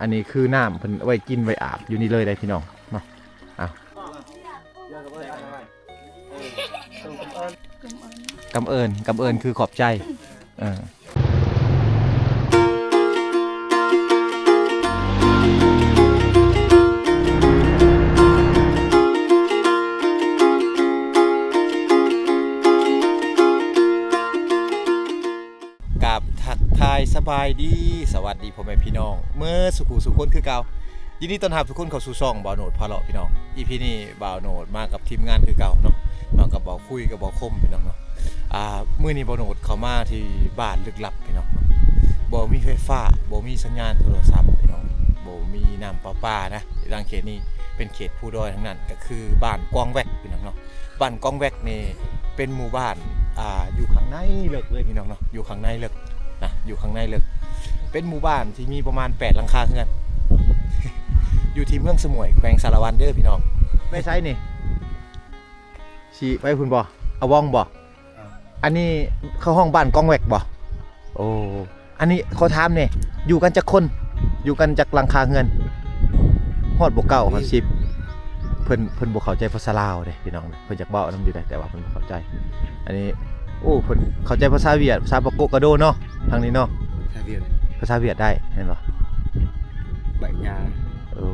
ອັນນີ້ຄືນ້ຳເພິ່ນໄວ້ກິນໄວ້ອາບຢູ່ນີ້ເລີຍເດ້ພີ່ນ້ອງເນາະ. ເອົາ ກຳເອີນ ກຳເອີນຄືຂອບໃຈ. ເອີ ກາບທັກທາຍສະບາຍດີ ສະຫວັດດີພໍ່ແມ່ພີ່ນ້ອງເໝິດສູ່ຜູ້ສູ່ຄົນຄືເກົ່າ. ຍິນດີຕ້ອນຮັບທຸກຄົນເຂົ້າສູ່ຊ່ອງບ່າວໂນດພາເລາະພີ່ນ້ອງ. ອີພີນີ້ບ່າວໂນດມາກັບທີມງານຄືເກົ່າເນາະ ມາກັບບ່າວຄຸຍກັບບ່າວຄົມພີ່ນ້ອງເນາະ. ອ່າ ມື້ນີ້ບ່າວໂນດເຂົ້າມາທີ່ບ້ານລຶກລັບພີ່ນ້ອງເນາະ. ບໍ່ມີໄຟຟ້າ ບໍ່ມີສັນຍານໂທລະສັບພີ່ນ້ອງ ບໍ່ມີນ້ຳປະປານະ. ທາງເຂດນີ້ເປັນເຂດພູດອຍທັງນັ້ນ ກໍຄືບ້ານກອງແວັກພີ່ນ້ອງເນາະ. ບ້ານກອງແວັກນີ້ເປັນໝູ່ບ້ານ ອ່າ ຢູ່ຂ້າງໃນເລິກເລີຍພີ່ນ້ອງເນາະ ຢູ່ຂ້າງໃນເລິກນະ ຢູ່ຂ້າງໃນເລິກ. ເປັນໝູ່ບ້ານທີ່ມີປະມານແປດຫຼັງຄາເຮືອນ ຢູ່ທີ່ເມືອງສະໝວຍ ແຂວງສາລະວັນເດີພີ່ນ້ອງ. ໄປໃສນີ້? ຊິໄປພຸ້ນບໍ່? ອາວອງບໍ່? ອັນນີ້ເຂົາຮ້ອງບ້ານກອງແວັກບໍ່? ໂອ້ ອັນນີ້ຂໍຖາມແດ່ ຢູ່ກັນຈັກຄົນ? ຢູ່ກັນຈັກຫຼັງຄາເຮືອນ? ຮອດບໍ່ ເກົ້າ ຮອດ ສິບ? ເພິ່ນ ເພິ່ນບໍ່ເຂົ້າໃຈພາສາລາວເດ້ພີ່ນ້ອງ ເພິ່ນຢາກເວົ້ານຳຢູ່ເດ້ ແຕ່ວ່າເພິ່ນບໍ່ເຂົ້າໃຈ. ອັນນີ້ ໂອ້ ເພິ່ນເຂົ້າໃຈພາສາຫວຽດ ພາສາປາໂກກະໂດເນາະ ທາງນີ້ເນາະ. ພາສາຫວຽດ ພາສາຫວຽດໄດ້ແມ່ນບໍ່? ໃບຍາ ໂອ້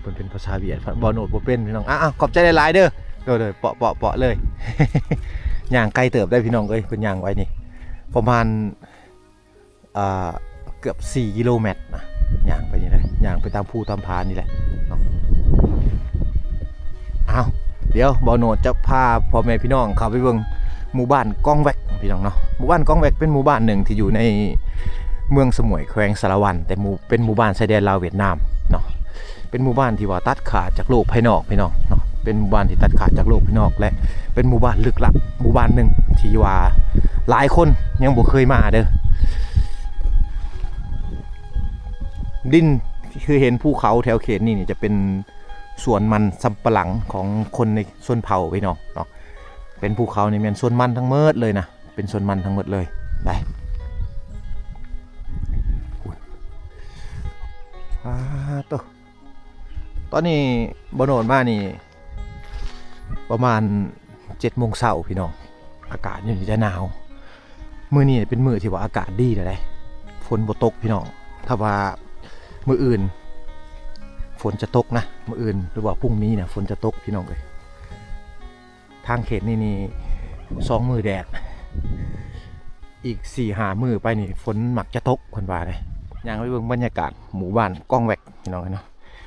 ເພິ່ນເປັນພາສາຫວຽດ ບ່າວໂນດບໍ່ເປັນພີ່ນ້ອງ. ອ້າວ ຂອບໃຈຫຼາຍໆເດີ. ໂດຍໆ ເປາະໆໆເລີຍ. ຍ່າງໄກເຕີບໄດ໋ພີ່ນ້ອງເອີຍ ເພິ່ນຍ່າງໄວນີ້ ປະມານ ອ່າ ເກືອບສີ່ກິໂລແມັດນະ ຍ່າງໄປນີ້ນະ ຍ່າງໄປຕາມພູຕາມຜານີ້ແຫຼະເນາະ. ອ້າວ ດຽວບ່າວໂນດຈະພາພໍ່ແມ່ພີ່ນ້ອງເຂົ້າໄປເບິ່ງໝູ່ບ້ານກອງແວັກພີ່ນ້ອງເນາະ. ໝູ່ບ້ານກອງແວັກເປັນໝູ່ບ້ານໜຶ່ງທີ່ຢູ່ໃນເມືອງສະໝວຍ ແຂວງສາລະວັນ ແຕ່ໝູ່ ເປັນໝູ່ບ້ານຊາຍແດນລາວຫວຽດນາມເນາະ. ເປັນໝູ່ບ້ານທີ່ວ່າຕັດຂາດຈາກໂລກພາຍນອກພີ່ນ້ອງເນາະ ເປັນໝູ່ບ້ານທີ່ຕັດຂາດຈາກໂລກພາຍນອກ ແລະ ເປັນໝູ່ບ້ານລຶກລັບໝູ່ບ້ານໜຶ່ງທີ່ວ່າຫຼາຍຄົນຍັງບໍ່ເຄີຍມາເດີ. ດິນທີ່ຄືເຫັນພູເຂົາແຖວເຂດນີ້ນີ້ ຈະເປັນສວນມັນສຳປະຫຼັງຂອງຄົນໃນຊົນເຜົ່າພີ່ນ້ອງເນາະ. ເປັນພູເຂົານີ້ແມ່ນສວນມັນທັງໝົດເລີຍນະ ເປັນສວນມັນທັງໝົດເລີຍໄດ໋. ອາໂຕ ຕອນນີ້ບ່າວໂນດມານີ້ປະມານເຈັດໂມງເຊົ້າພີ່ນ້ອງ ອາກາດຢູ່ນີ້ຈະໜາວ. ມື້ນີ້ເປັນມື້ທີ່ວ່າອາກາດດີແລ້ວເດ້ ຝົນບໍ່ຕົກພີ່ນ້ອງ. ຖ້າວ່າມື້ອື່ນຝົນຈະຕົກນະ ມື້ອື່ນ ຫຼືວ່າພຸ່ງນີ້ນະ ຝົນຈະຕົກພີ່ນ້ອງເອີຍ. ທາງເຂດນີ້ນີ້ສອງມື້ແດດ ອີກສີ່ຫ້າມື້ໄປນີ້ຝົນມັກຈະຕົກ ເພິ່ນວ່າເດ້. ຍ່າງໄປເບິ່ງບັນຍາກາດໝູ່ບ້ານກອງແວັກພີ່ນ້ອງເນາະ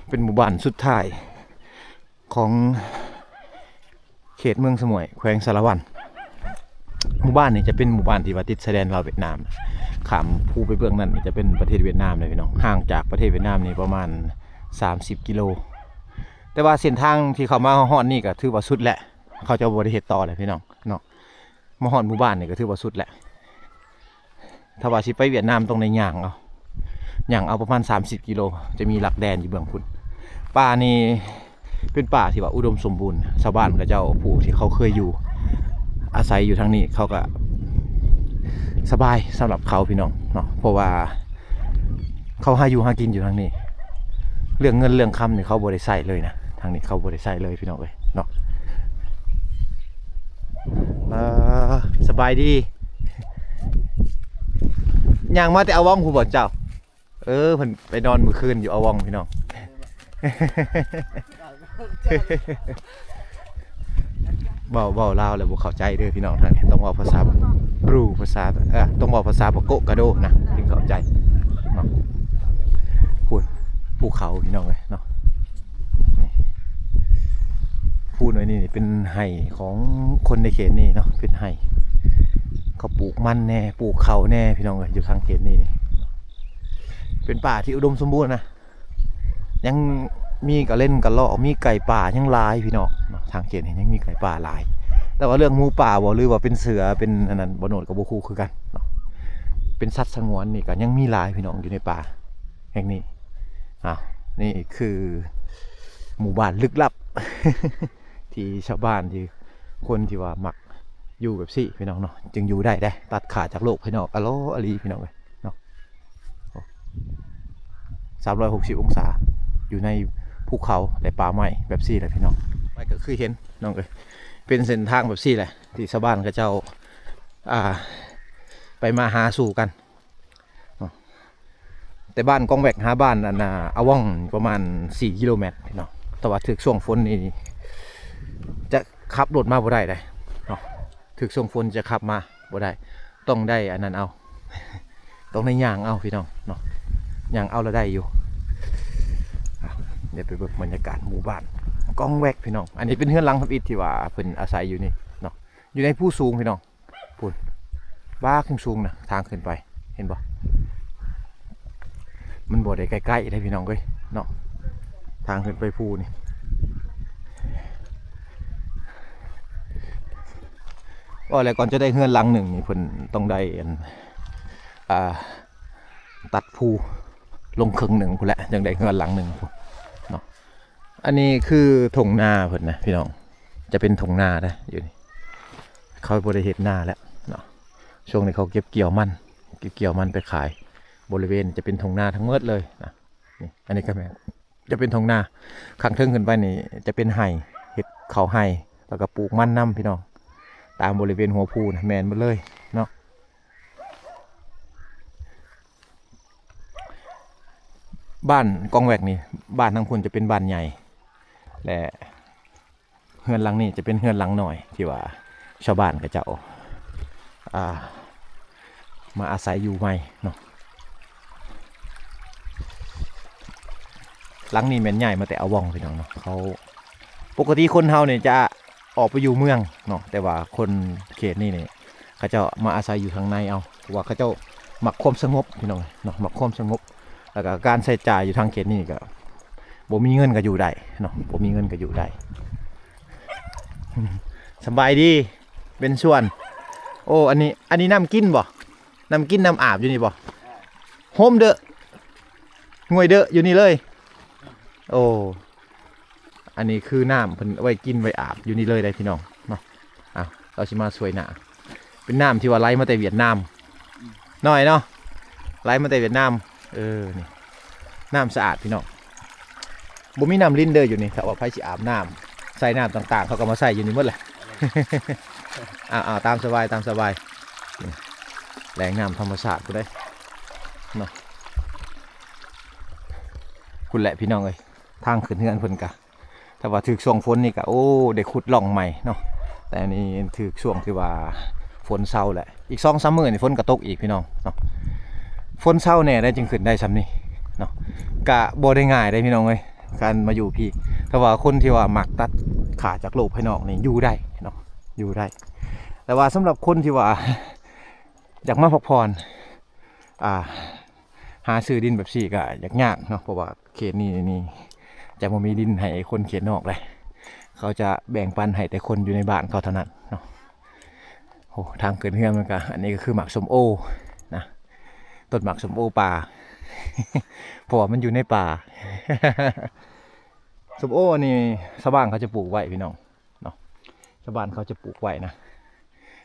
ເປັນໝູ່ບ້ານສຸດທ້າຍຂອງເຂດເມືອງສະໝວຍ ແຂວງສາລະວັນ. ໝູ່ບ້ານນີ້ຈະເປັນໝູ່ບ້ານທີ່ວ່າຕິດຊາຍແດນລາວຫວຽດນາມ ຂ້າມພູໄປເບື້ອງນັ້ນຈະເປັນປະເທດຫວຽດນາມເລີຍພີ່ນ້ອງ ຫ່າງຈາກປະເທດຫວຽດນາມນີ້ປະມານສາມສິບກິໂລ. ແຕ່ວ່າເສັ້ນທາງທີ່ເຂົ້າມາຮອດນີ້ກໍຖືວ່າສຸດແຫຼະ ເຂົາເຈົ້າບໍ່ໄດ້ເຮັດຕໍ່ແລ້ວພີ່ນ້ອງເນາະ. ມາຮອດໝູ່ບ້ານນີ້ກໍຖືວ່າສຸດແຫຼະ. ຖ້າວ່າຊິໄປຫວຽດນາມຕ້ອງໄດ້ຍ່າງເອົາ ຍ່າງເອົາປະມານສາມສິບກິໂລ ຈະມີຫຼັກແດນຢູ່ເບື້ອງພຸ້ນ. ປ່ານີ້ເປັນປ່າທີ່ວ່າອຸດົມສົມບູນ ຊາວບ້ານເຂົາເຈົ້າ ຜູ້ທີ່ເຂົາເຄີຍຢູ່ອາໄສຢູ່ທາງນີ້ ເຂົາກໍສະບາຍສຳລັບເຂົາພີ່ນ້ອງເນາະ ເພາະວ່າ ເຂົາຫາຢູ່ຫາກິນຢູ່ທາງນີ້ ເລື່ອງເງິນເລື່ອງຄຳນີ້ເຂົາບໍ່ໄດ້ໃຊ້ເລີຍນະ ທາງນີ້ເຂົາບໍ່ໄດ້ໃຊ້ເລີຍພີ່ນ້ອງເອີຍເນາະ. ເອີ ສະບາຍດີ ຍ່າງມາແຕ່ອາວອງພຸ້ນບໍ່ເຈົ້າ? ເອີ ເພິ່ນໄປນອນມື້ຄືນຢູ່ອາວອງພີ່ນ້ອງ. ເວົ້າ ເວົ້າລາວແລ້ວບໍ່ເຂົ້າໃຈເດີພີ່ນ້ອງ ທາງນີ້ຕ້ອງເວົ້າພາສາບຣູ ພາສາ ເອີ ຕ້ອງເວົ້າພາສາປາໂກະກະໂດນະ ຈຶ່ງເຂົ້າໃຈເນາະ. ພຸ້ນ ພູເຂົາພີ່ນ້ອງເອີຍເນາະ ພູນ້ອຍນີ້ເປັນໄຮ່ຂອງຄົນໃນເຂດນີ້ເນາະ ເປັນໄຮ່ ເຂົາປູກມັນແດ່ ປູກເຂົ້າແດ່ພີ່ນ້ອງເອີຍ ຢູ່ທາງເຂດນີ້ນີ້ ເປັນປ່າທີ່ອຸດົມສົມບູນນະ. ຍັງມີກະເລັນກະລອກ ມີໄກ່ປ່າຍັງຫຼາຍພີ່ນ້ອງເນາະ ທາງເຂດນີ້ຍັງມີໄກ່ປ່າຫຼາຍ. ແຕ່ວ່າເລື່ອງໝູປ່າບໍ່ ຫຼືວ່າເປັນເສືອເປັນອັນນັ້ນ ບ່າວໂນດກໍບໍ່ຮູ້ຄືກັນເນາະ. ເປັນສັດສະຫງວນນີ້ກໍຍັງມີຫຼາຍພີ່ນ້ອງ ຢູ່ໃນປ່າແຫ່ງນີ້. ອາ ນີ້ຄືໝູ່ບ້ານລຶກລັບ ທີ່ຊາວບ້ານ ທີ່ຄົນທີ່ວ່າມັກຢູ່ແບບຊີ້ພີ່ນ້ອງເນາະ ຈຶ່ງຢູ່ໄດ້ເດ້ ຕັດຂາດຈາກໂລກພາຍນອກ ອາຫຼໍອາຫຼີພີ່ນ້ອງເອີຍເນາະ. ສາມຮ້ອຍຫົກສິບອົງສາ ຢູ່ໃນພູເຂົາ ແລະ ປ່າໄມ້ແບບຊີ້ແຫຼະພີ່ນ້ອງ. ໄປກໍຄືເຫັນນ້ອງເອີຍ ເປັນເສັ້ນທາງແບບຊີ້ແຫຼະ ທີ່ຊາວບ້ານເຂົາເຈົ້າ ອ່າ ໄປມາຫາສູ່ກັນເນາະ. ແຕ່ບ້ານກອງແວັກຫາບ້ານອັນນ່າອາວອງປະມານສີ່ກິໂລແມັດພີ່ນ້ອງ. ແຕ່ວ່າຖືກຊ່ວງຝົນນີ້ຈະຂັບລົດມາບໍ່ໄດ້ເດ້ເນາະ. ຖືກຊ່ວງຝົນຈະຂັບມາບໍ່ໄດ້ ຕ້ອງໄດ້ອັນນັ້ນເອົາ ຕ້ອງໄດ້ຍ່າງເອົາພີ່ນ້ອງເນາະ. ຍ່າງເອົາລະໄດ້ຢູ່. ອ່ະ ດຽວໄປເບິ່ງບັນຍາກາດໝູ່ບ້ານກອງແວັກພີ່ນ້ອງ. ອັນນີ້ເປັນເຮືອນຫຼັງທຳອິດທີ່ວ່າເພິ່ນອາໄສຢູ່ນີ້ເນາະ ຢູ່ໃນພູສູງພີ່ນ້ອງ. ພຸ້ນ ບາກສູງໆນະ ທາງຂຶ້ນໄປ ເຫັນບໍ່? ມັນບໍ່ໄດ້ໃກ້ໆເດ້ພີ່ນ້ອງເອີຍເນາະ ທາງຂຶ້ນໄປພູນີ້. ວ່າແລ້ວ ກ່ອນຈະໄດ້ເຮືອນຫຼັງໜຶ່ງນີ້ ເພິ່ນຕ້ອງໄດ້ອັນ ອ່າ ຕັດພູລົງເຄິ່ງໜຶ່ງພຸ້ນແຫຼະ ຈັ່ງໄດ້ເຮືອນຫຼັງໜຶ່ງພຸ້ນເນາະ. ອັນນີ້ຄືທົ່ງນາເພິ່ນນະພີ່ນ້ອງ ຈະເປັນທົ່ງນາເດ້ຢູ່ນີ້. ເຂົາບໍ່ໄດ້ເຮັດນາແລ້ວເນາະ. ຊ່ວງນີ້ເຂົາເກັບກ່ຽວມັນ ເກັບກ່ຽວມັນໄປຂາຍ. ບໍລິເວນຈະເປັນທົ່ງນາທັງໝົດເລີຍນະ. ນີ້ ອັນນີ້ກໍແມ່ນ ຈະເປັນທົ່ງນາ. ຂ້າງເທິງຂຶ້ນໄປນີ້ຈະເປັນໄຮ່ ເຮັດເຂົ້າໄຮ່ ແລ້ວກໍປູກມັນນຳພີ່ນ້ອງ. ຕາມບໍລິເວນຫົວພູນະ ແມ່ນໝົດເລີຍເນາະ. ບ້ານກອງແວັກນີ້ ບ້ານທາງພຸ້ນຈະເປັນບ້ານໃຫຍ່ ແລະ ເຮືອນຫຼັງນີ້ຈະເປັນເຮືອນຫຼັງນ້ອຍ ທີ່ວ່າຊາວບ້ານເຂົາເຈົ້າ ອ່າ ມາອາໄສຢູ່ໃໝ່ເນາະ. ຫຼັງນີ້ແມ່ນຍ້າຍມາແຕ່ອາວອງພີ່ນ້ອງເນາະ. ເຂົາ ປົກກະຕິຄົນເຮົານີ້ຈະອອກໄປຢູ່ເມືອງເນາະ ແຕ່ວ່າຄົນເຂດນີ້ນີ້ ເຂົາເຈົ້າມາອາໄສຢູ່ທາງໃນເອົາ ເພາະວ່າເຂົາເຈົ້າມັກຄວາມສະຫງົບພີ່ນ້ອງເນາະ ມັກຄວາມສະຫງົບ. ແລ້ວກໍການໃຊ້ຈ່າຍຢູ່ທາງເຂດນີ້ກໍ ບໍ່ມີເງິນກໍຢູ່ໄດ້ເນາະ ບໍ່ມີເງິນກໍຢູ່ໄດ້. ສະບາຍດີ ເປັນສ່ວນ. ໂອ້ ອັນນີ້ ອັນນີ້ນ້ຳກິນບໍ່? ນ້ຳກິນນ້ຳອາບຢູ່ນີ້ບໍ່? ໂຮມເດີ້ ຫ້ວຍເດີ້ ຢູ່ນີ້ເລີຍ. ໂອ້ ອັນນີ້ຄືນ້ຳເພິ່ນໄວ້ກິນໄວ້ອາບຢູ່ນີ້ເລີຍໄດ໋ພີ່ນ້ອງເນາະ. ເອົາ ເຮົາຊິມາສວຍໜ້າ ເປັນນ້ຳທີ່ວ່າໄຫຼມາແຕ່ຫວຽດນາມ ນ້ອຍເນາະ ໄຫຼມາແຕ່ຫວຽດນາມ. ເອີ ນີ້ ນ້ຳສະອາດພີ່ນ້ອງ ບໍ່ມີນ້ຳລິນເດີຢູ່ນີ້. ຖ້າວ່າໃຜຊິອາບນ້ຳ ໃສ່ນ້ຳຕ່າງໆ ເຂົາກໍມາໃສ່ຢູ່ນີ້ໝົດແຫຼະ. ເອົາໆ ຕາມສະບາຍ ຕາມສະບາຍ. ນີ້ ແຫຼ່ງນ້ຳທຳມະຊາດພຸ້ນເດ້ເນາະ. ພຸ້ນແຫຼະພີ່ນ້ອງເອີຍ ທາງຂຶ້ນເຮືອນເພິ່ນກະ ຖ້າວ່າຖືກຊ່ວງຝົນນີ້ກະ ໂອ້ ໄດ້ຂຸດຮ່ອງໃໝ່ເນາະ. ແຕ່ອັນນີ້ຖືກຊ່ວງທີ່ວ່າຝົນເຊົາແຫຼະ ອີກສອງສາມມື້ນີ້ຝົນກະຕົກອີກພີ່ນ້ອງເນາະ. ຝົນເຊົາແດ່ໄດ໋ຈຶ່ງຂຶ້ນໄດ້ຊ່ຳນີ້ເນາະ ກະບໍ່ໄດ້ງ່າຍເດ້ພີ່ນ້ອງເອີຍ ການມາຢູ່ພີ້. ແຕ່ວ່າຄົນທີ່ວ່າມັກຕັດຂາຈາກໂລກພາຍນອກນີ້ຢູ່ໄດ້ເນາະ ຢູ່ໄດ້. ແຕ່ວ່າສຳລັບຄົນທີ່ວ່າຢາກມາພັກຜ່ອນ ອ່າ ຫາຊື້ດິນແບບຊີ້ກໍຍາກໆເນາະ ເພາະວ່າເຂດນີ້ນີ້ຈະບໍ່ມີດິນໃຫ້ຄົນເຂດນອກເດ້ ເຂົາຈະແບ່ງປັນໃຫ້ແຕ່ຄົນຢູ່ໃນບ້ານເຂົາເທົ່ານັ້ນເນາະ. ໂອ້ ທາງຂຶ້ນເຮືອນມັນກໍ ອັນນີ້ກໍຄືໝາກສົ້ມໂອນະ ຕົ້ນໝາກສົ້ມໂອປ່າ ເພາະວ່າມັນຢູ່ໃນປ່າ. ສົ້ມໂອອັນນີ້ຊາວບ້ານເຂົາຈະປູກໄວ້ພີ່ນ້ອງເນາະ ຊາວບ້ານເຂົາຈະປູກໄວ້ນະ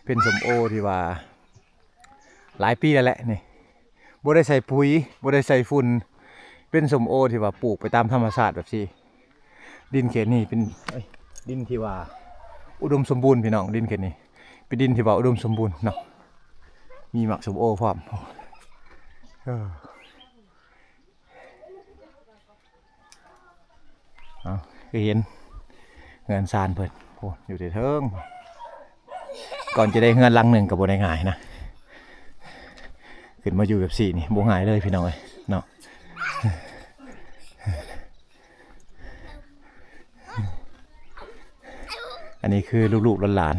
ເປັນສົ້ມໂອທີ່ວ່າ ຫຼາຍປີແລ້ວແຫຼະນີ້ ບໍ່ໄດ້ໃສ່ປຸ໋ຍ ບໍ່ໄດ້ໃສ່ຝຸ່ນ ເປັນສົ້ມໂອທີ່ວ່າປູກໄປຕາມທຳມະຊາດແບບຊີ້. ດິນເຂດນີ້ເປັນ ເອີຍ ດິນທີ່ວ່າອຸດົມສົມບູນພີ່ນ້ອງ ດິນເຂດນີ້ເປັນດິນທີ່ວ່າອຸດົມສົມບູນເນາະ ມີໝາກສົ້ມໂອພ້ອມ. ເອີ ເອົາ ຄືເຫັນເຮືອນຊານເພິ່ນ ໂອ້ ຢູ່ແຕ່ເທິງ. ກ່ອນຈະໄດ້ເຮືອນຫຼັງໜຶ່ງກໍບໍ່ໄດ້ງ່າຍນະ ຂຶ້ນມາຢູ່ແບບຊີ້ນີ້ບໍ່ງ່າຍເລີຍພີ່ນ້ອງເອີຍເນາະ. ອັນນີ້ຄືລູກໆຫຼານ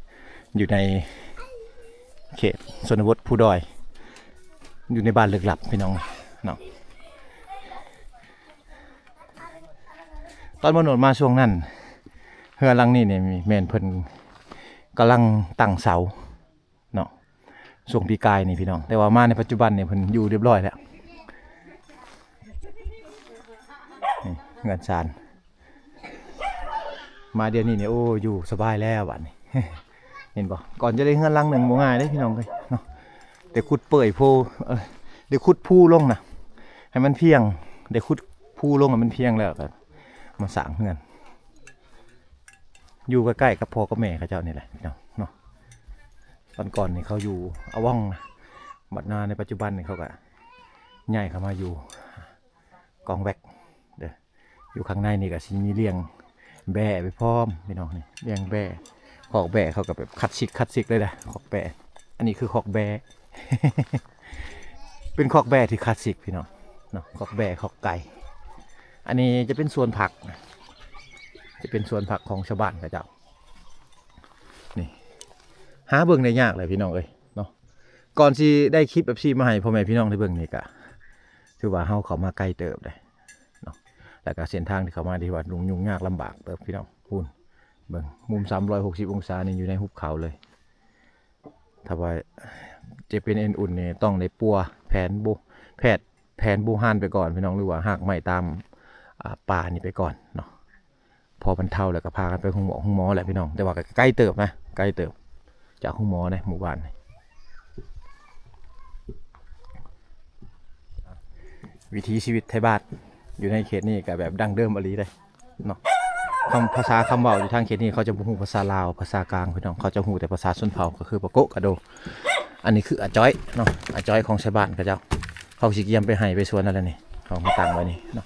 ໆ ຢູ່ໃນເຂດຊົນນະບົດພູດອຍ ຢູ່ໃນບ້ານລຶກລັບພີ່ນ້ອງເນາະ. ຕອນບ່າວໂນດມາຊ່ວງນັ້ນ ເຮືອນຫຼັງນີ້ນີ້ແມ່ນເພິ່ນກຳລັງຕັ້ງເສົາເນາະ ຊ່ວງປີກາຍນີ້ພີ່ນ້ອງ ແຕ່ວ່າມາໃນປັດຈຸບັນນີ້ເພິ່ນຢູ່ຮຽບຮ້ອຍແລ້ວ. ນີ້ເຮືອນຊານ ມາດຽວນີ້ນີ້ ໂອ້ ຢູ່ສະບາຍແລ້ວບາດນີ້ ເຫັນບໍ່? ກ່ອນຈະໄດ້ເຮືອນຫຼັງໜຶ່ງບໍ່ງ່າຍເດ້ພີ່ນ້ອງເອີຍເນາະ ໄດ້ຂຸດເປີ້ຍໂພ ເອີ ໄດ້ຂຸດພູລົງນະ ໃຫ້ມັນພຽງ ໄດ້ຂຸດພູລົງໃຫ້ມັນພຽງແລ້ວກໍມາສ້າງເຮືອນ ຢູ່ໃກ້ໆກັບພໍ່ກັບແມ່ເຂົາເຈົ້ານີ້ແຫຼະເນາະ. ຕອນກ່ອນນີ້ເຂົາຢູ່ອາວອງນະ ບັດມາໃນປັດຈຸບັນນີ້ເຂົາກໍຍ້າຍເຂົ້າມາຢູ່ກອງແວັກເດີ. ຢູ່ຂ້າງໃນນີ້ກໍຊິມີລ້ຽງແບ້ໄປພ້ອມພີ່ນ້ອງ ນີ້ລ້ຽງແບ້. ຄອກແບ້ເຂົາກໍແບບຄລາສສິກ ຄລາສສິກເລີຍນະ ຄອກແບ້. ອັນນີ້ຄືຄອກແບ້ ເປັນຄອກແບ້ທີ່ຄລາສສິກພີ່ນ້ອງເນາະ ຄອກແບ້ ຄອກໄກ່. ອັນນີ້ຈະເປັນສວນຜັກ ຈະເປັນສວນຜັກຂອງຊາວບ້ານເຂົາເຈົ້າ. ນີ້ ຫາເບິ່ງໄດ້ຍາກເລີຍພີ່ນ້ອງເອີຍເນາະ. ກ່ອນຊິໄດ້ຄລິບແບບຊີ້ມາໃຫ້ພໍ່ແມ່ພີ່ນ້ອງໄດ້ເບິ່ງນີ້ກະ ຖືວ່າເຮົາເຂົ້າມາໄກເຕີບເດ້ເນາະ. ແລ້ວກະເສັ້ນທາງທີ່ເຂົ້າມາທີ່ວ່າຫຍຸ້ງຍາກລຳບາກເຕີບພີ່ນ້ອງ. ພຸ້ນ ເບິ່ງ ມຸມສາມຮ້ອຍຫົກສິບອົງສານີ້ ຢູ່ໃນຫຸບເຂົາເລີຍ. ຖ້າວ່າຈະເປັນເອັນອຸ່ນນີ້ ຕ້ອງໄດ້ປົວແຜນບູ ແພດ ແຜນບູຮານໄປກ່ອນພີ່ນ້ອງ ຫຼືວ່າຮາກໄມ້ຕາມ ອ່າ ປ່ານີ້ໄປກ່ອນເນາະ. ພໍບັນເທົາແລ້ວກໍພາກັນໄປໂຮງໝໍ ໂຮງໝໍແຫຼະພີ່ນ້ອງ. ແຕ່ວ່າກໍໄກເຕີບນະ ໄກເຕີບຈາກໂຮງໝໍໃນໝູ່ບ້ານນີ້. ວິຖີຊີວິດໄທບ້ານຢູ່ໃນເຂດນີ້ກໍແບບດັ້ງເດີມອີ່ຫຼີເດ້ເນາະ. ຄຳ ພາສາຄຳເວົ້າຢູ່ທາງເຂດນີ້ ເຂົາຈະບໍ່ຮູ້ພາສາລາວ ພາສາກາງພີ່ນ້ອງ ເຂົາຈະຮູ້ແຕ່ພາສາຊົນເຜົ່າ ກໍຄືປະໂກະກະໂດ. ອັນນີ້ຄືອາຈອຍເນາະ ອາຈອຍຂອງຊາວບ້ານເຂົາເຈົ້າ. ເຂົາຊິກຽມໄປໄຮ່ໄປສວນນັ້ນແຫຼະນີ້ ເຂົາມາຕັ້ງໄວ້ນີ້ເນາະ.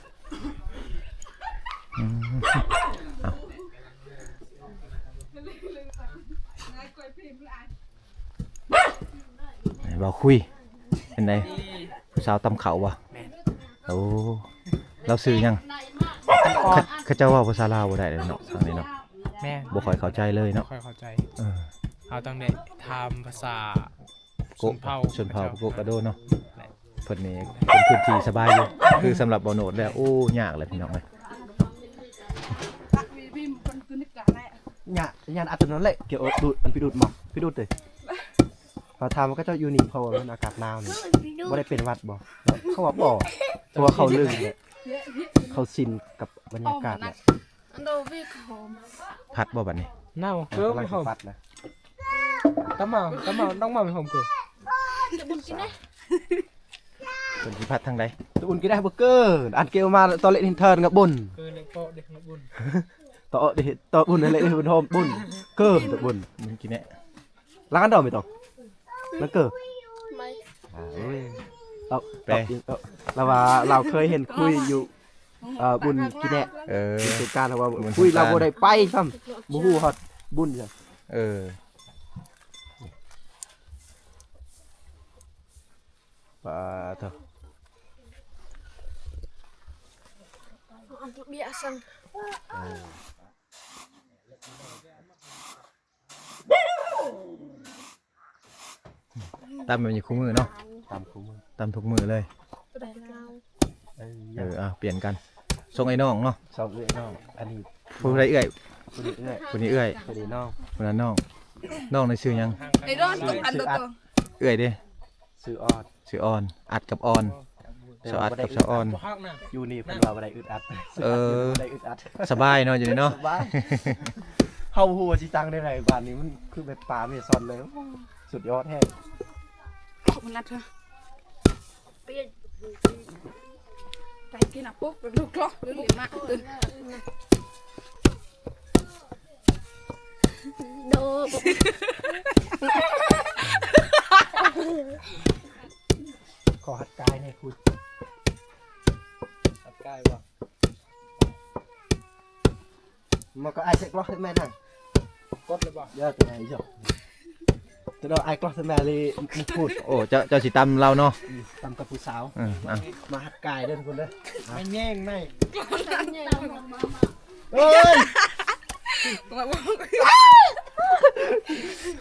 ອືມ ເອົາ ເວົ້າຄຸຍ ເປັນໃດ ຜູ້ສາວຕຳເຂົ້າບໍ່? ແມ່ນ. ໂອ້ ລາວຊື່ຫຍັງ? ເຂົາ ເຂົາເຈົ້າເວົ້າພາສາລາວບໍ່ໄດ້ເລີຍເນາະ ທາງນີ້ເນາະ. ແມ່ນ. ບໍ່ຄ່ອຍເຂົ້າໃຈເລີຍເນາະ. ບໍ່ຄ່ອຍເຂົ້າໃຈ. ເອີ ເຮົາຕ້ອງໄດ້ຖາມພາສາ ໂກະ ຊົນເຜົ່າ ຊົນເຜົ່າ ເຂົາເຈົ້າ ໂກະກະໂດເນາະ. ແມ່ນ. ເພິ່ນນີ້ເປັນພື້ນທີ່ສະບາຍຢູ່ ຄືສຳລັບບໍ່ໂນດແລ້ວ ໂອ້ ຍາກແຫຼະພີ່ນ້ອງເອີຍ. ຍາ ຍານອັດໂຕນັ້ນແຫຼະ ກຽວດູດ ອັນ ໄປດູດມາ ໄປດູດເດີ. ເຮົາຖາມວ່າເຂົາເຈົ້າຢູ່ນີ້ ເພາະວ່າມັນອາກາດໜາວນີ້ ບໍ່ໄດ້ເປັນຫວັດບໍ່? ເຂົາວ່າບໍ່ ເພາະວ່າເຂົາລຶ້ງແຫຼະ ເຂົາຊິນກັບບັນຍາກາດແຫຼະ. ພັດບໍ່ບັດນີ້? ໜາວ ເກີ ໄປຫອມ ພັດນະ. ຕຳມາ ຕຳມາ ຕ້ອງມາໄປຫອມເກີ. ເພິ່ນຊິພັດທາງໃດ? ຕະອຸ່ນກິນໄດ້ບໍ່ເກີ ອັນເກວມາຕອນເລກນິນເທີນງະບຸນ ເກີເລກເປາະເດັກງະບຸນ ຕອເດ ຕອບຸນເລກເປັນຫອມບຸນ ເກີຕະບຸນ ມັນກິນແນ່. ລາງອັນດອກໄມ່ຕ້ອງ ລາງເກີ. ໄປ ເອົາ ແປ ເອົາ ລາວວ່າລາວເຄີຍເຫັນຄຸຍຢູ່ ເອີ ບຸນກິແນະ ເອີ ບຸນສົງການ ລາວວ່າ ບຸນສົງການ ຄຸຍລາວບໍ່ໄດ້ໄປຊ້ຳ ບໍ່ຮູ້ຮອດບຸນຊ້ຳ. ເອີ ປາໂທ ເອີ ຕຳແບບນີ້ຄູ່ມື້ເນາະ ຕຳຄູ່ມື້ ຕຳທຸກມື້ເລີຍ. ເອີ ເອົາ ປ່ຽນກັນ ສົ່ງໄອ້ນ້ອງເນາະ ສົ່ງເອື້ອຍນ້ອງ. ອັນນີ້ ຜູ້ໃດເອື້ອຍ? ຜູ້ນີ້ເອື້ອຍ ຜູ້ນີ້ເອື້ອຍ ຜູ້ນີ້ນ້ອງ ຜູ້ນັ້ນນ້ອງ. ນ້ອງນີ້ຊື່ຫຍັງ? ໄອ້ດອນ ເອື້ອຍເດ້ ຊື່ອອດ ຊື່ອອນ ອັດກັບອອນ ສະອາດກັບສະອອນ ຢູ່ນີ້ເພິ່ນວ່າບໍ່ໄດ້ອຶດອັດ. ເອີ ບໍ່ໄດ້ອຶດອັດ ສະບາຍເນາະ ຢູ່ນີ້ເນາະ ສະບາຍ. ເຮົາບໍ່ຮູ້ວ່າຊິຕັ້ງແນວໃດ ບ້ານນີ້ມັນຄືແບບປ່າເມຊອນເລີຍ ສຸດຍອດແຮງ. ເອົາມັນນັດເຖາະ ໄປກິນອະປຸກ ເປັນລູກເລາະ ຫຼືມາ ໂດ ຂໍຫັດກາຍແດ່ຄຸຍ ຫັດກາຍບໍ່? ມັນກໍອາຍເຊັກລັອກໃຫ້ແມ່ນະ ກົດແລ້ວບໍ່? ເດີ ຕົວໃຫຍ່ເຈົ້າ ຕົວດອກອາຍກລັອກໃຫ້ແມ່ລີມຸກພູດ. ໂອ້ ເຈົ້າ ເຈົ້າຊິຕຳລາວເນາະ ອືມ ຕຳກັບຜູ້ສາວ. ເອີ ອ່ະ ມາຫັດກາຍເດີທຸກຄົນເດີ ມາແຍ່ງໃນ ເອີຍ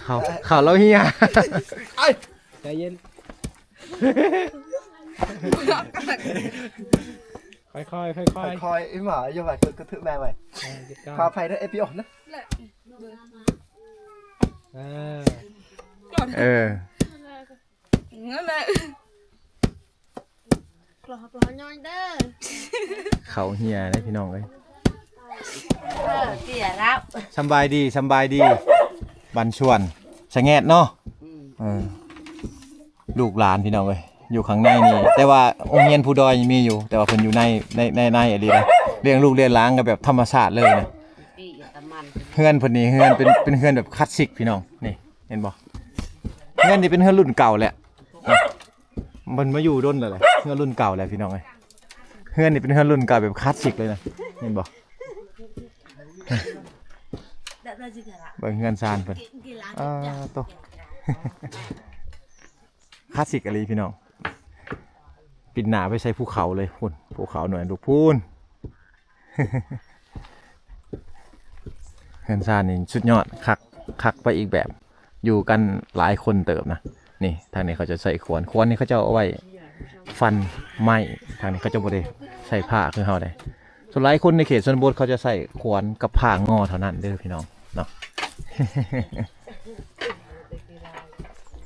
ເຂົ້າ ເຂົ້າແລ້ວເຮຍ ເອີຍ ໃຈເຢັນ ຄ່ອຍໆ ຄ່ອຍໆ ຄ່ອຍໆ ອີ່ໝາ ຢ່າໄຫວ ກະຖືກແມ່ໄວ້. ເອີ ຂອອໄພເດີ ເອພີອອນນະ ເອີ ເອີ ນັ້ນແຫຼະ ຂໍ ຂໍຍ້ອຍເດີ ເຂົ້າເຮຍເດ້ພີ່ນ້ອງເອີຍ. ເອີ ເສຍແລ້ວ ສຳບາຍດີ ສຳບາຍດີ ບ້ານສວນສະແງດເນາະ. ອືມ ເອີ ລູກຫຼານພີ່ນ້ອງເອີຍ ຢູ່ຂ້າງໃນນີ້ ແຕ່ວ່າໂຮງຮຽນພູດອຍມີຢູ່ ແຕ່ວ່າເພິ່ນຢູ່ໃນ ໃນ ໃນ ໃນອີ່ຫຼີນະ ລ້ຽງລູກລ້ຽງຫຼານກໍແບບທຳມະຊາດເລີຍນະ. ເຮືອນເພິ່ນນີ້ ເຮືອນເປັນ ເປັນເຮືອນແບບຄລາສສິກພີ່ນ້ອງ ນີ້ເຫັນບໍ່? ເຮືອນນີ້ເປັນເຮືອນລຸ້ນເກົ່າແຫຼະ ເພິ່ນມາຢູ່ດົນແລ້ວແຫຼະ ເຮືອນລຸ້ນເກົ່າແຫຼະພີ່ນ້ອງເອີຍ. ເຮືອນນີ້ເປັນເຮືອນລຸ້ນເກົ່າແບບຄລາສສິກເລີຍນະ ເຫັນບໍ່? ເບິ່ງເຮືອນຊານເພິ່ນ ອາໂຕ ຄລາສສິກອີ່ຫຼີພີ່ນ້ອງ. ປິ່ນໜ້າໄປໃສ່ພູເຂົາເລີຍ ພຸ້ນ ພູເຂົາໜ່ວຍລູກພຸ້ນ. ເຮືອນຊານນີ້ສຸດຍອດ ຄັກ ຄັກໄປອີກແບບ ຢູ່ກັນຫຼາຍຄົນເຕີບນະ. ນີ້ ທາງນີ້ເຂົາຈະໃຊ້ຂວານ ຂວານນີ້ເຂົາເຈົ້າເອົາໄວ້ຟັນໄມ້ ທາງນີ້ເຂົາເຈົ້າບໍ່ໄດ້ໃຊ້ພ້າຄືເຮົາເດ້. ສ່ວນຫຼາຍຄົນໃນເຂດຊົນນະບົດເຂົາຈະໃຊ້ຂວານກັບພ້າງໍເທົ່ານັ້ນເດີພີ່ນ້ອງເນາະ.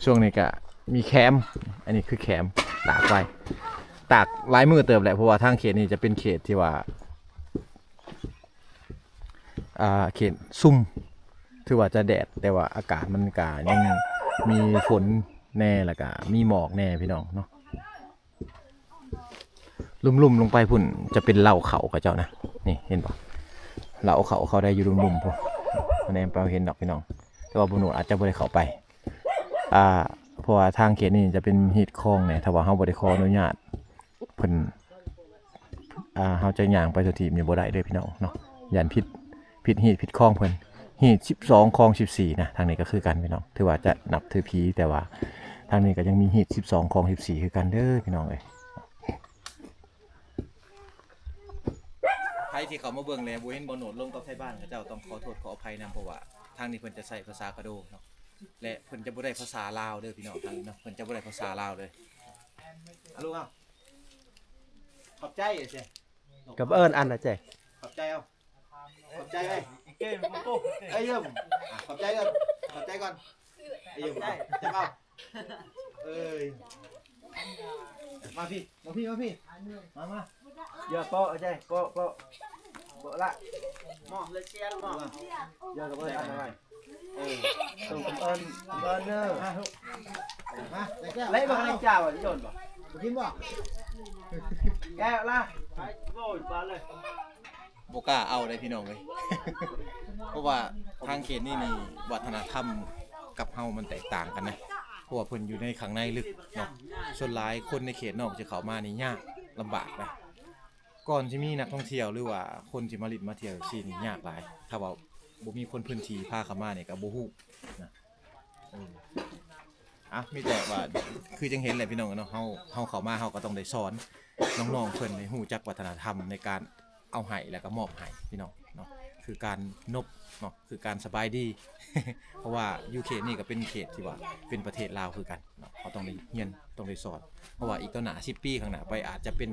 ຊ່ວງນີ້ກະມີແຄມ ອັນນີ້ຄືແຄມຕາກໄວ້ ຕາກຫຼາຍມື້ເຕີບແຫຼະ ເພາະວ່າທາງເຂດນີ້ຈະເປັນເຂດທີ່ວ່າ ອ່າ ເຂດຊຸ່ມ ຖືວ່າຈະແດດ ແຕ່ວ່າອາກາດມັນກະຍັງມີຝົນແດ່ ແລ້ວກະມີໝອກແດ່ພີ່ນ້ອງເນາະ. ລຸ່ມໆລົງໄປພຸ້ນຈະເປັນເລົ້າເຂົ້າເຂົາເຈົ້ານະ ນີ້ເຫັນບໍ່? ເລົ້າເຂົ້າເຂົາໄດ້ຢູ່ລຸ່ມໆພຸ້ນ ແນມໄປເຫັນດອກພີ່ນ້ອງ ແຕ່ວ່າບໍ່ໜູດອາດຈະບໍ່ໄດ້ເຂົ້າໄປ ອ່າ ເພາະວ່າທາງເຂດນີ້ຈະເປັນຮີດຄອງແດ່ ຖ້າວ່າເຮົາບໍ່ໄດ້ຂໍອະນຸຍາດເພິ່ນ ອ່າ ເຮົາຈະຍ່າງໄປທົ່ວທີບນີ້ບໍ່ໄດ້ເດີພີ່ນ້ອງເນາະ ຢ້ານຜິດ ຜິດຮີດຜິດຄອງເພິ່ນ. ຮີດສິບສອງ ຄອງສິບສີ່ນະ ທາງນີ້ກໍຄືກັນພີ່ນ້ອງ ຖືວ່າຈະນັບຖືຜີ ແຕ່ວ່າທາງນີ້ກໍຍັງມີຮີດສິບສອງ ຄອງສິບສີ່ຄືກັນເດີພີ່ນ້ອງເອີຍ. ໃຜທີ່ເຂົ້າມາເບິ່ງແລ້ວບໍ່ເຫັນບ່າວໂນດລົງກັບໄທບ້ານ ເຂົາເຈົ້າຕ້ອງຂໍໂທດຂໍອະໄພນຳ ເພາະວ່າທາງນີ້ເພິ່ນຈະໃຊ້ພາສາກະໂດເນາະ ແລະ ເພິ່ນຈະບໍ່ໄດ້ພາສາລາວເດີພີ່ນ້ອງ ທາງນີ້ເນາະ ເພິ່ນຈະບໍ່ໄດ້ພາສາລາວເລີຍ. ອາ ລູກເອົາ ຂອບໃຈເອີຍ ກັບເອີ້ນອັນນະເຈ້ ຂອບໃຈເອົາ ຂອບໃຈເອີຍ ເອີຍ ຂອບໃຈກ່ອນ ຂອບໃຈກ່ອນ ເອີຍ ຈັບເອົາ ເອີຍ ມາພີ້ ມາພີ້ ມາພີ້ ມາ ມາ ຢ່າເກາະເຈ້ ເກາະ ເກາະ ເກາະລະ ໝໍເລີຍຊຽນ ໝໍ ຢ່າກັບເອີ້ນອັນນະໄວ້ ເອີ ສົ່ງເອີ້ນ ເອີ້ນເດີ ມາ ມາ ໄດ້ແກ້ວ ໄດ້ບໍ່ ໄດ້ຈ້າວະ ໂຍນບໍ່ ບໍ່ກິນບໍ່ ແກ້ວລະ ໂອ້ຍ ບາດເລີຍ. ບໍ່ກ້າເອົາເດ້ພີ່ນ້ອງເອີຍ ເພາະວ່າທາງເຂດນີ້ນີ້ ວັດທະນະທຳກັບເຮົາມັນແຕກຕ່າງກັນນະ ເພາະວ່າເພິ່ນຢູ່ໃນຂ້າງໃນເລິກເນາະ. ສ່ວນຫຼາຍຄົນໃນເຂດນອກຈະເຂົ້າມານີ້ຍາກລຳບາກນະ ກ່ອນຊິມີນັກທ່ອງທ່ຽວ ຫຼືວ່າຄົນຊິມາຫຼິ້ນມາທ່ຽວຊີ້ນີ້ຍາກຫຼາຍ ຖ້າວ່າບໍ່ມີຄົນພື້ນທີ່ພາເຂົ້າມານີ້ກໍບໍ່ຮູ້ນະ. ເອີ ອ່ະ ມີແຕ່ວ່າ ຄືຈັ່ງເຫັນແຫຼະພີ່ນ້ອງເນາະ ເຮົາ ເຮົາເຂົ້າມາເຮົາກໍຕ້ອງໄດ້ສອນນ້ອງໆເພິ່ນໃຫ້ຮູ້ຈັກວັດທະນະທຳໃນການເອົາໃຫ້ ແລ້ວກໍມອບໃຫ້ພີ່ນ້ອງເນາະ ຄືການນົບເນາະ ຄືການສະບາຍດີ ເພາະວ່າຢູ່ເຂດນີ້ກໍເປັນເຂດທີ່ວ່າເປັນປະເທດລາວຄືກັນເນາະ ເຮົາຕ້ອງໄດ້ຮຽນ ຕ້ອງໄດ້ສອນ ເພາະວ່າອີກຕໍ່ໜ້າ ສິບປີຂ້າງໜ້າໄປ ອາດຈະເປັນ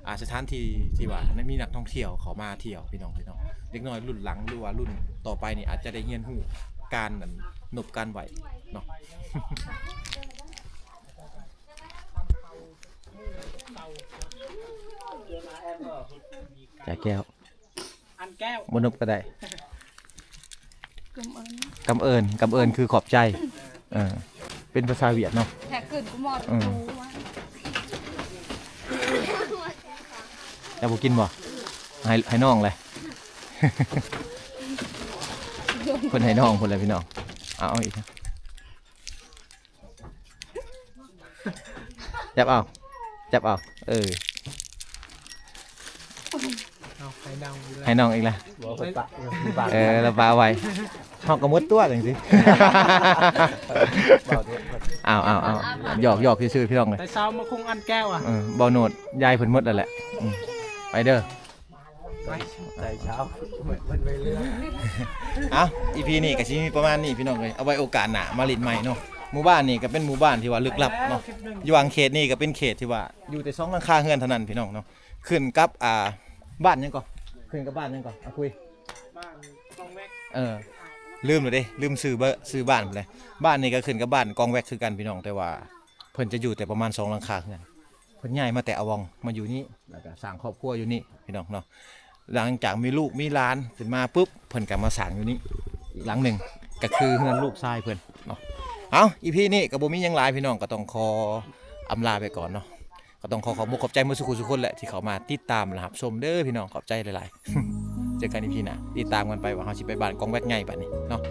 ອ່າ ສະຖານທີ່ທີ່ວ່າມີນັກທ່ອງທ່ຽວເຂົ້າມາທ່ຽວ ພີ່ນ້ອງ ພີ່ນ້ອງ ເດັກນ້ອຍລຸ້ນຫຼັງ ຫຼືວ່າລຸ້ນຕໍ່ໄປນີ້ ອາດຈະໄດ້ຮຽນຮູ້ການ ອັນ ນົບການໄຫວ້ເນາະ. ຈ່າຍແກ້ວ ອັນແກ້ວ ບໍ່ນົບກໍໄດ້ ກຳເອີນ ກຳເອີນ ກຳເອີນຄືຂອບໃຈ ເອີ ເປັນພາສາຫວຽດເນາະ ແທກຂຶ້ນກູມອດ ເອີ ເຈົ້າບໍ່ກິນບໍ່? ໃຫ້ ໃຫ້ນ້ອງແຫຼະ ເພິ່ນໃຫ້ນ້ອງພຸ້ນແຫຼະພີ່ນ້ອງ ເອົາ ເອົາອີກ ຈັບເອົາ ຈັບເອົາ ເອີ ເອົາ ໃຫ້ນ້ອງອີກແລ້ວ ໃຫ້ນ້ອງອີກແລ້ວ ບໍ່ ເພິ່ນປະ ເອີ ລະປະໄວ້ ເຮົາກໍໝົດຕົວຈັ່ງຊີ້ ເອົາ ເອົາ ເອົາ ຢອກ ຢອກຊື່ໆ ພີ່ນ້ອງເອີຍ ແຕ່ເຊົ້າມາຄົງອັນແກ້ວອະ ເອີ ບໍ່ໂນດ ຢາຍເພິ່ນໝົດແລ້ວແຫຼະ ອືມ ໄປເດີ. ໃຈເຊົ້າ ເພິ່ນໄປເລື່ອຍ ເອົ້າ ອີພີນີ້ກໍຊິມີປະມານນີ້ພີ່ນ້ອງເອີຍ ເອົາໄວ້ໂອກາດໜ້າມາຫຼິ້ນໃໝ່ເນາະ. ໝູ່ບ້ານນີ້ກໍເປັນໝູ່ບ້ານທີ່ວ່າລຶກລັບເນາະ ຢູ່ຫວ່າງເຂດນີ້ກໍເປັນເຂດທີ່ວ່າຢູ່ແຕ່ສອງຫຼັງຄາເຮືອນເທົ່ານັ້ນພີ່ນ້ອງເນາະ. ຂຶ້ນກັບ ອ່າ ບ້ານຫຍັງເກາະ ຂຶ້ນກັບບ້ານຫຍັງເກາະ ອາຄຸຍ ບ້ານກອງແວັກ ເອີ ລືມແລ້ວເດ້ ລືມຊື່ເບີ ຊື່ບ້ານພຸ້ນເດ້. ບ້ານນີ້ກໍຂຶ້ນກັບບ້ານກອງແວັກຄືກັນພີ່ນ້ອງ ແຕ່ວ່າ ເພິ່ນຈະຢູ່ແຕ່ປະມານສອງຫຼັງຄາເຮືອນ ເພິ່ນຍ້າຍມາແຕ່ອາວອງ ມາຢູ່ນີ້ ແລ້ວກໍສ້າງຄອບຄົວຢູ່ນີ້ພີ່ນ້ອງເນາະ. ຫຼັງຈາກມີລູກມີຫຼານຂຶ້ນມາປຶບ ເພິ່ນກໍມາສ້າງຢູ່ນີ້ອີກຫຼັງໜຶ່ງ ກໍຄືເຮືອນລູກຊາຍເພິ່ນເນາະ. ເອົ້າ ອີພີນີ້ກໍບໍ່ມີຫຍັງຫຼາຍພີ່ນ້ອງ ກໍຕ້ອງຂໍ ອຳລາໄປກ່ອນເນາະ. ກໍຕ້ອງຂໍຂອບມຸກຂອບໃຈໝົດສູ່ຜູ້ສູ່ຄົນແຫຼະ ທີ່ເຂົ້າມາຕິດຕາມ ແລະ ຮັບຊົມເດີພີ່ນ້ອງ. ຂອບໃຈຫຼາຍໆ ເຈີກັນອີພີໜ້າ. ຕິດຕາມກັນໄປວ່າເຮົາຊິໄປບ້ານກອງແວັດໃຫຍ່ບາດນີ້ເນາະ.